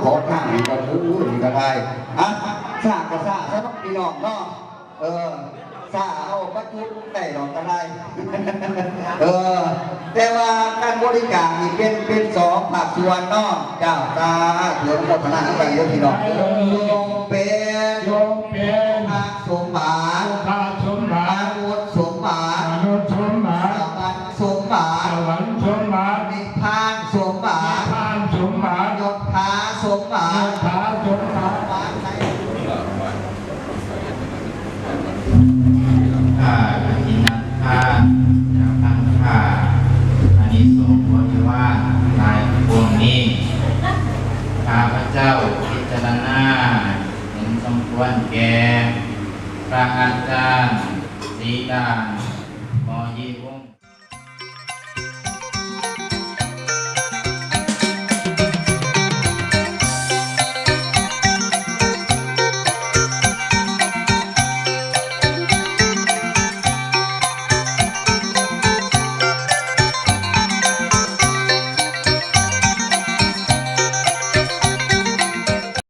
ຂໍທາງນີ້ກໍຖືນີ້ກໍໄດ້ ອ່ະ ຊ້າກໍຊ້າຊະເນາະ ພີ່ນ້ອງເນາະ ເອີ ຊ້າເອົາປະຈຸໄດ້ດອກກໍໄດ້ ເອີ ແຕ່ວ່າການບໍລິຈາກນີ້ເປັນ ເປັນສອງພາກສ່ວນເນາະ ເຈົ້າ ສາທຸ ອະນຸໂມທະນານຳກັນເດີພີ່ນ້ອງເດີ ຈົ່ງເປັນ ຈົ່ງເປັນ ພະສົມບັດ ພະສົມບັດ ມະນຸດສົມບັດ ມະນຸດສົມບັດ ສະຫວັນສົມບັດ ສະຫວັນສົມບັດ ນິບພານສົມບັດ ນິບພານສົມບັດ ຍົດຖາສົມບັດ ຍົດຖາສົມບັດ ຂ້າກະສິນນັກທານຈະພັນຂ້າ ອານິສົງບໍລິວານຫຼາຍກວ່ານີ້ ຂ້າພະເຈົ້າພິຈາລະນາເຫັນສົມຄວນແກ່ພະອາຈານສີດາ